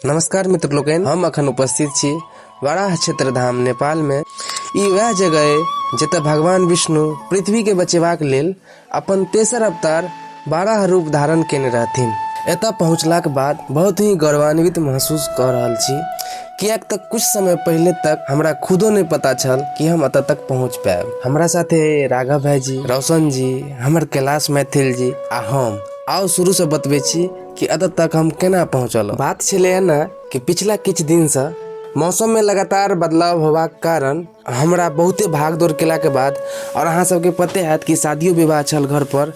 नमस्कार मित्र लोकनि, हम अखन उपस्थित छी वराह क्षेत्र धाम नेपाल में। ई वएह जगह है जतऽ भगवान विष्णु पृथ्वी के बचेबाक लेल अपन तेसर अवतार बारह रूप धारण केने रहथिन। एतऽ पहुँचलाक बाद बहुत ही गौरवान्वित महसूस कऽ रहल छी, किएक तऽ कुछ समय पहिले तक हमरा खुदो नहि पता छल कि हम एतऽ तक पहुँच पायब। हमरा साथे राघव भाईजी, रोशन जी, हमर कैलाश मैथिल जी आ हम। आउ शुरू से बतबै छी कि एतऽ तक हम केना पहुँचल। बात छलै ने कि पिछला किछु दिनसँ मौसममे लगातार बदलाव होबाक कारण हमरा बहुते भागदौड़ केलाके बाद, आओर अहाँ सबके पते हैत कि शादियो विवाह छल घरपर,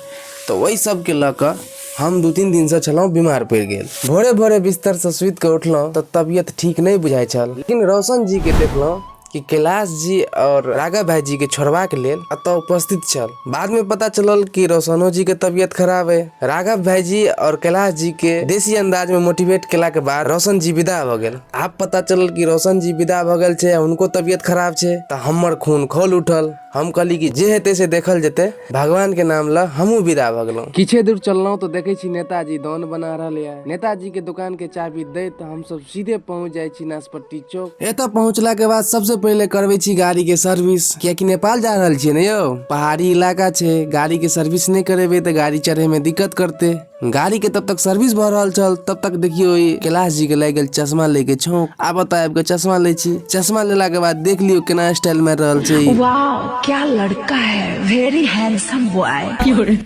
तऽ ओहि सबके लऽ कऽ हम 2-3 दिनसँ छलहुँ बीमार पड़ि गेल। भोरे भोरे बिस्तरसँ सुतिकऽ उठलहुँ तऽ तबियत ठीक नहि बुझाइ छल, लेकिन रोशन जीके देखलहुँ कि कैलाश जी और राघव भाई जी के छोड़बाक लेल एतऽ उपस्थित छल। बाद में पता चलल कि रोशनो जी के तबियत खराब है। राघव भाई जी और कैलाश जी के देसी अंदाज में मोटिवेट केला के बाद रोशन जी विदा भ गेल। आब पता चलल कि रोशन जी विदा भ गेल छै, उनको तबियत खराब छै, तऽ हमर खून खौल उठल। हम कहली कि जे हेतै से देखल जेतै, भगवान के नाम ल हमहूँ विदा भ गेलहुँ। किछे दूर चललहुँ तऽ देखै छी नेताजी दान बना रहल यऽ। नेताजी के दुकान के चाबी दैत हमसब सीधे पहुँच जाइ छी नाशपट्टी चौक। एतऽ पहुँचला के बाद सबसे पहिले करबै छी गाड़ी के सर्विस, कियाकि नेपाल जा रहल छियै ने यौ, पहाड़ी इलाका छै, गाड़ी के सर्विस नहि करेबै तऽ गाड़ी चढ़े में दिक्कत करतै। गाड़ी के तब तक सर्विस भऽ रहल छल, तब तक देखियौ ई कैलाश जी के लागि गेल चश्मा लै के छौंक। आब एतऽ आबि कऽ चश्मा लै छी। चश्मा लेला के बाद देख लियौ केना स्टाइल मारि रहल छै ई। वाह क्या लड़का है, वेरी हैंडसम बॉय।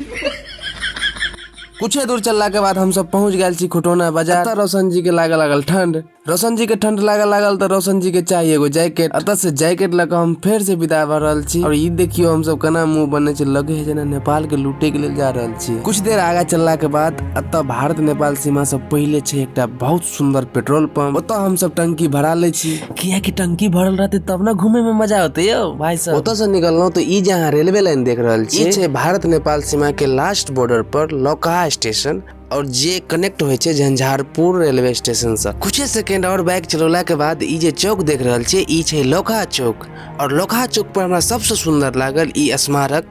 कुछे दूर चलला के बाद हमसब पहुँच गेल छी खुटौना बाजार। एतऽ रोशन जी के लागऽ लागल ठंड। रोशन जी के ठंड लागऽ लागल तऽ रोशन जी के चाही एगो जैकेट। एतऽ से जैकेट लऽ कऽ हम फेर से विदा भऽ रहल छी। और ई देखियौ हमसब केना मुँह बने छै, लगे है जेना नेपाल के लूटे के लेल जा रहल छी। कुछ देर आगा चलला के बाद एतऽ भारत नेपाल सीमा से पहिले छै एकटा बहुत सुंदर पेट्रोल पंप। ओतऽ हमसब टंकी भरा लै छी, कियाकि टंकी भरल रहते तब ने घूमे में मजा होते यौ भाई साहब। ओतऽ से निकललहुँ तऽ ई जे अहाँ रेलवे लाइन देख रहल छी, ई छै भारत नेपाल सीमा के लास्ट बॉर्डर पर लौकहा स्टेशन, और जे कनेक्ट होइ छै झंझारपुर रेलवे स्टेशन से। कुछ सेकेंड और बाइक चलौला के बाद ई जे चौक देख रहल छियै, ई छै लौकहा चौक। और लौकहा चौक पर हमरा सबसे सुंदर लागल ई स्मारक,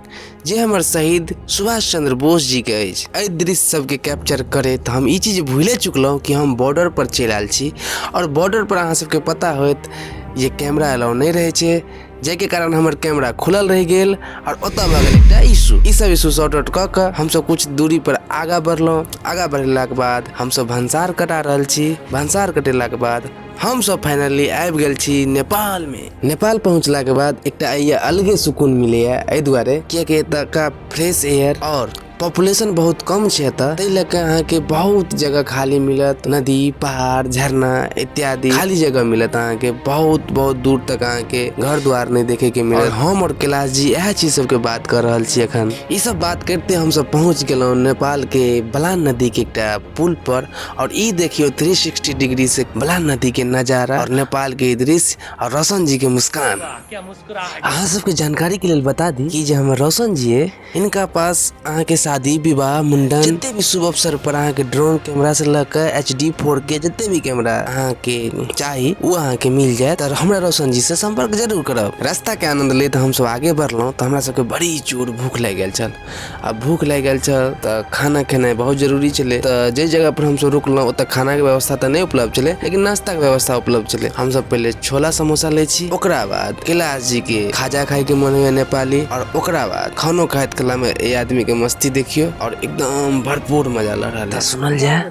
जे हमर शहीद सुभाष चंद्र बोस जी के अछि। एहि दृश्य सबके कैप्चर करैत हम ई चीज भूले चुकलहुँ कि हम बॉर्डर पर चलि आयल छी। और बॉर्डर पर अहाँ सबके पता होयत जे कैमरा अलाउ नहि रहै छै, जाहिके कारण हमर कैमरा खुलल रहि गेल और ओतऽ भऽ गेल एकटा इशू। ई सब इशू सॉर्ट आउट कऽ कऽ हमसब कुछ दूरी पर आगाँ बढ़लहुँ। आगाँ बढ़लाके बाद हमसब भनसार कटा रहल छी। भनसार कटेलाके बाद हमसब फाइनली आबि गेल छी नेपाल में। नेपाल पहुँचलाके बाद एकटा एहिया अलगे सुकून मिलैया, एहि दुआरे कियाकि एतऽका फ्रेश एयर और पॉपुलेशन बहुत कम छै एतऽ, ताहि लऽ कऽ अहाँके बहुत जगह खाली मिलत, नदी पहाड़ झरना इत्यादि खाली जगह मिलत अहाँके। बहुत बहुत दूर तक अहाँके घर द्वार नहि देखे के मिलत। हम और कैलाश जी इएह चीज सबके बात कऽ रहल छी अखन। ई सब बात करिते हमसब पहुँच गेलहुँ नेपाल के बलान नदी के एकटा पुल पर। और ई देखियौ 360 डिग्री से बलान नदी के नजारा और नेपाल के दृश्य और रोशन जी के मुस्कान। अहाँ सबके जानकारी के लेल बता दी कि जे हमर रोशन जी है, इनका पास अहाँ के शादी विवाह मुंडन जते भी शुभ अवसर पर अहाँ के ड्रोन कैमरा से लऽ के एच डी 4K जते भी कैमरा अहाँ के चाही वो अहाँ के मिल जायत। तऽ हमरा रोशन जी से संपर्क जरूर करब। रास्ता के आनंद लेत हम सब आगे बढ़लहुँ तऽ हमरा सबके बड़ी जोर भूख लागि गेल छल। आ भूख लागि गेल छल तऽ खाना खेनाइ बहुत जरूरी छलै। तऽ जाहि जगह पर हमसब रुकलहुँ ओतऽ खाना के व्यवस्था तऽ नहि उपलब्ध छलै, लेकिन नाश्ता के व्यवस्था उपलब्ध छलै। हमसब पहिले छोला समोसा लै छी, ओकरा बाद कैलाश जी के खाजा खाय के मन होइया नेपाली, और ओकरा बाद खानो खाइत कला में एहि आदमी के मस्ती देखियो और एकदम भरपूर मजा लऽ रहल है। सुनल जाय।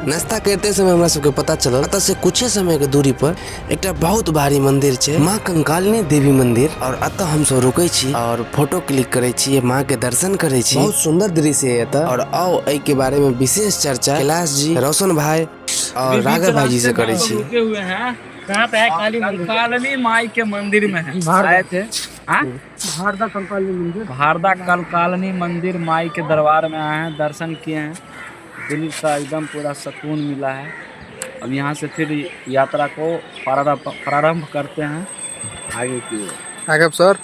नाश्ता करते समय हमरा सबके पता चलल एतऽ से कुछे समय के दूरी पर एकटा बहुत भारी मंदिर छै, माँ कंकालिनी देवी मंदिर। और एतऽ हमसब रुकै छी और फोटो क्लिक करै छी, माँ के दर्शन करै छी। बहुत सुंदर दृश्य है एतऽ। और आओ एहि के बारे में विशेष चर्चा कैलाश जी, रोशन भाई और राघव भाई जी से करै छी। रुके हुए हैं कहाँ पे है? काली मंदिर, काली माई के मंदिर में है। आए थे भारदा कंकालिनी मंदिर, भारदा कंकालिनी मंदिर माई के दरबार में आए हैं, दर्शन किए हैं, दिल का एकदम पूरा सुकून मिला है। अब यहाँ से फिर यात्रा को प्रारंभ करते हैं आगे की ओर। राघव सर,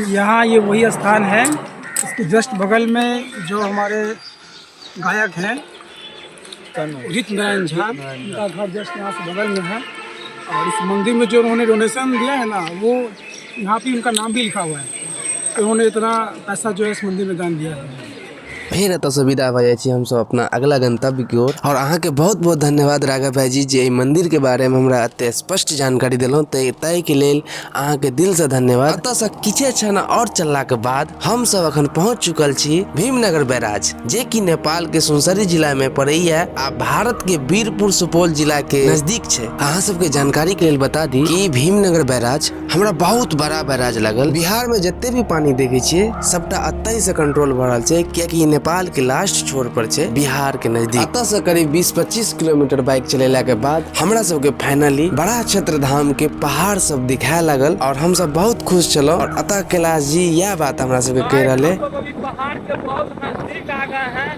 यहाँ ये वही स्थान है, इसके जस्ट बगल में जो हमारे गायक हैं उदित नारायण झा, उनका घर जस्ट यहाँ से बगल में है। और इस मंदिर में जो उन्होंने डोनेशन दिया है ना, वो यहाँ पे उनका नाम भी लिखा हुआ है। उन्होंने इतना पैसा जो है इस मंदिर में दान दिया है। फेर एतऽसँ विदा भऽ जाइ छी हमसब अपना अगला गंतव्य की ओर। और अहाँके बहुत बहुत धन्यवाद राघव भाईजी जे एहि मंदिर के बारे में हमरा एते स्पष्ट जानकारी देलहुँ, ताहिके लेल अहाँके दिलसँ धन्यवाद। एतऽसँ किछे क्षण और चललाके बाद हमसब अखन पहुँच चुकल छी भीमनगर बैराज, जे कि नेपाल के सुनसरी जिला में पड़ैया आ भारत के वीरपुर सुपौल जिला के नजदीक छै। अहाँ सबके जानकारी के लेल बता दी कि भीमनगर बैराज हमरा बहुत बड़ा बैराज लागल। बिहार में जते भी पानी देखे छियै सबटा एतहि से कंट्रोल भऽ रहल छै, कियाकि ई नेपाल के लास्ट छोर पर छै, बिहार के नजदीक। एतऽ से करीब 20-25 किलोमीटर बाइक चलेला के बाद हमरा सबके फाइनली बड़ा क्षेत्र धाम के पहाड़ सब दिखाए लागल और हम सब बहुत खुश छलहुँ। और अतः कैलाश जी यह बात हमरा सबके कहि रहल है। हम लोग अभी पहाड़ के बहुत नजदीक आ गए हैं,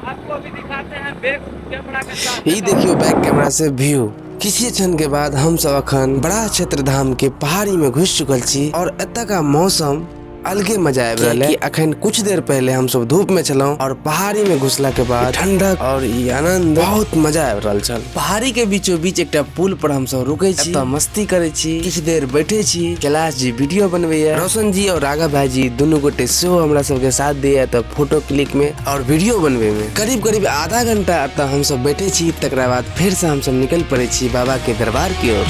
आपको भी दिखाते हैं बैक कैमरा के साथ। ई देखियो बैक कैमरा से व्यू। किछु क्षण के बाद हम सब अखन बड़ा क्षेत्र धाम के पहाड़ी में घुस चुकल छी और एतऽ का मौसम अलगे मजा आबि रहल है कि अखन कुछ देर पहले हम सब धूप में छलहुँ और पहाड़ी में घुसला के बाद ठंडक और ई आनंद बहुत मजा आबि रहल छल। पहाड़ी के बीचों बीच एकटा पुल पर हम सब रुके छी, एतऽ मस्ती करे छी, किछु देर बैठे छी। कैलाश जी वीडियो बनबैया, रोशन जी और राघव भाई जी दुनू गोटे सेहो हमरा सबके साथ दैया एतऽ फोटो क्लिक में और वीडियो बनबे में। करीब करीब आधा घंटा एतऽ हम सब बैठे छी, तकरा बाद फेर से हम सब निकल पड़े छी बाबा के दरबार की ओर।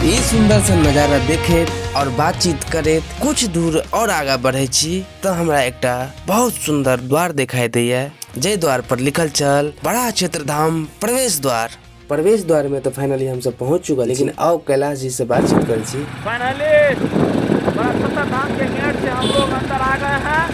ई सुंदर सा नजारा देखे और बातचीत करे कुछ दूर और आगा बढ़े छी तो हमरा एकटा बहुत सुंदर द्वार दिखाई दैया, जे द्वार पर लिखल छल बड़ा क्षेत्र धाम प्रवेश द्वार। प्रवेश द्वार में तो फाइनली हम सब पहुंच चुकल, लेकिन आओ कैलाश जी से बातचीत कर छी। फाइनली बड़ा क्षेत्र धाम के गेट से हम लोग अंदर आ गए हैं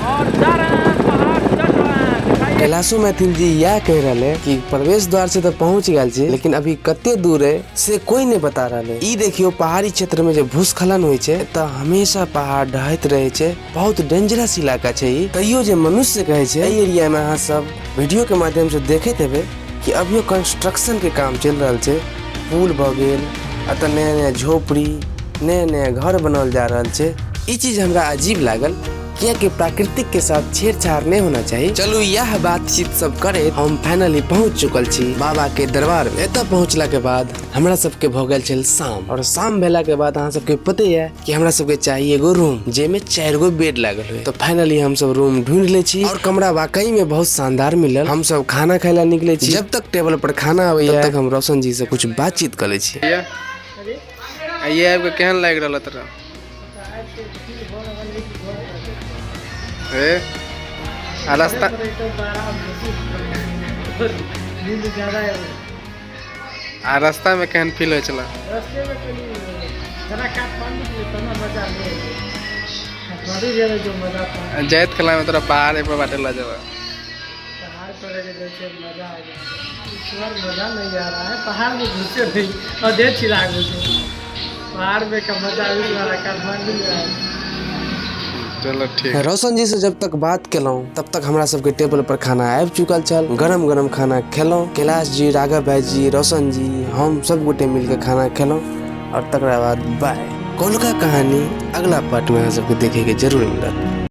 और जा रहे हैं, पहाड़ चढ़ रहे हैं। दिखाइए। कैलाशो मैथिल जी यह कह रहे हैं कि प्रवेश द्वार से तो पहुंच गए छी, लेकिन अभी कते दूर है से कोई नहीं बता रहा है। ई देखियो पहाड़ी क्षेत्र में जब भूस्खलन होइ छै त हमेशा पहाड़ ढहैत रहे छै, बहुत डेंजरस इलाका छै ई। तैयो जे मनुष्य कहे छै एहि एरिया में अहाँ सब वीडियो के माध्यम से देखैत हेबै कि अभियो कंस्ट्रक्शन के काम चलि रहल छै। पुल भऽ गेल, एतऽ नया नया झोपड़ी, नया नया घर बनाओल जा रहल छै। ई चीज हमरा अजीब लागल, कियाकि प्राकृतिक के साथ छेड़छाड़ नहीं होना चाहिए। चलू यह बातचीत सब करे हम फाइनली पहुंच चुकल छी बाबा के दरबार में। एतऽ पहुंचला के बाद हमरा सबके भऽ गेल छल शाम, और शाम भेला के बाद अहाँ सबके पते है कि हमरा सबके चाहिए एगो रूम जेमे 4 गो बेड लागल हुए। तो फाइनली हम सब रूम ढूंढ ले छी और कमरा वाकई में बहुत शानदार मिलल। हम सब खाना खाए ला निकले छी, जब तक टेबल पर खाना आबैया तब तक हम रोशन जी से कुछ बातचीत कर ले छी। ये आबि के केहन लागि रहल तोरा? आ रास्ता आ रास्ता में केहन फील होइ छला? जाइत कला में तोरा पहाड़ पर बाटे लऽ जेबा। पहाड़ पर जैसे मजा आ जाए, इस बार मजा नहीं आ रहा है, पहाड़ में घुसे नहीं और देर चिल्ला घुसे पहाड़ में का मजा इस बार काठमांडू में आया। चलो ठीक। रोशन जी से जब तक बात केलहुँ तब तक हमरा सबके टेबल पर खाना आबि चुकल छल। गरम गरम खाना खेलहुँ। कैलाश जी, राघव भाई जी, रोशन जी, हम सब गोटे मिलके खाना खेलहुँ और तकरा बाद बाय। कोलका कहानी अगला पार्ट में अहाँ सबके देखे के जरूर मिलत।